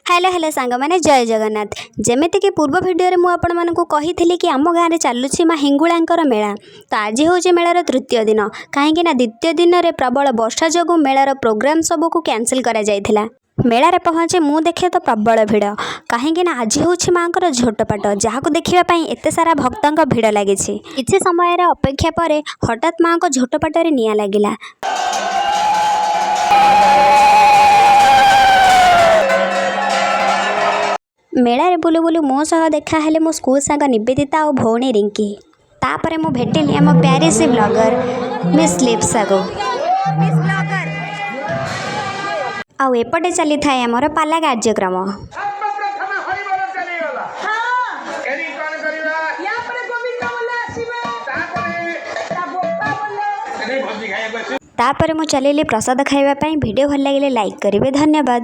Hello hello ସାଙ୍ଗମାନେ, ଜୟ ଜଗନ୍ନାଥ। ଯେମିତିକି ପୂର୍ବ ଭିଡ଼ିଓରେ ମୁଁ ଆପଣମାନଙ୍କୁ କହିଥିଲି କି ଆମ ଗାଁରେ ଚାଲୁଛି ମା ହିଙ୍ଗୁଳାଙ୍କର ମେଳା। ତ ଆଜି ହେଉଛି ମେଳାର ତୃତୀୟ ଦିନ, କାହିଁକି ନା ଦ୍ୱିତୀୟ ଦିନରେ ପ୍ରବଳ ବର୍ଷା ଯୋଗୁଁ ମେଳାର ପ୍ରୋଗ୍ରାମ୍ ସବୁକୁ କ୍ୟାନସେଲ୍ କରାଯାଇଥିଲା। ମେଳାରେ ପହଞ୍ଚି ମୁଁ ଦେଖେ ତ ପ୍ରବଳ ଭିଡ଼, କାହିଁକି ନା ଆଜି ହେଉଛି ମାଆଙ୍କର ଝୋଟପାଟ, ଯାହାକୁ ଦେଖିବା ପାଇଁ ଏତେ ସାରା ଭକ୍ତଙ୍କ ଭିଡ଼ ଲାଗିଛି। କିଛି ସମୟର ଅପେକ୍ଷା ପରେ ହଠାତ୍ ମାଆଙ୍କ ଝୋଟପାଟରେ ନିଆଁ ଲାଗିଲା। ମେଳାରେ ବୁଲୁ ବୁଲୁ ମୋ ସହ ଦେଖା ହେଲେ ମୋ ସ୍କୁଲ ସାଙ୍ଗ ନିବେଦିତା ଆଉ ଭଉଣୀ ରିଙ୍କି। ତାପରେ ମୁଁ ଭେଟିଲି ଆମ ପ୍ୟାରିସି ବ୍ଲଗର ମିସ୍ ଲିପ୍ସାକୁ। ଆଉ ଏପଟେ ଚାଲିଥାଏ ଆମର ପାଲା କାର୍ଯ୍ୟକ୍ରମ। ସର୍ବପ୍ରଥମେ ହରିବୋଲ ଚାଲିଗଲା। ଏଠି କଣ କରିବା? ୟା ପରେ ଗୋବିନ୍ଦ ବୋଲେ ଆସିବେ। ତାପରେ ତା ବୋପା ବୋଲେ। ଏଠି ଭୋଜି ଖାଇବାକୁ ଆସିବେ। ତାପରେ ମୁଁ ଚାଲିଲି ପ୍ରସାଦ ଖାଇବା ପାଇଁ। ଭିଡ଼ିଓ ଭଲ ଲାଗିଲେ ଲାଇକ୍ କରିବେ। ଧନ୍ୟବାଦ।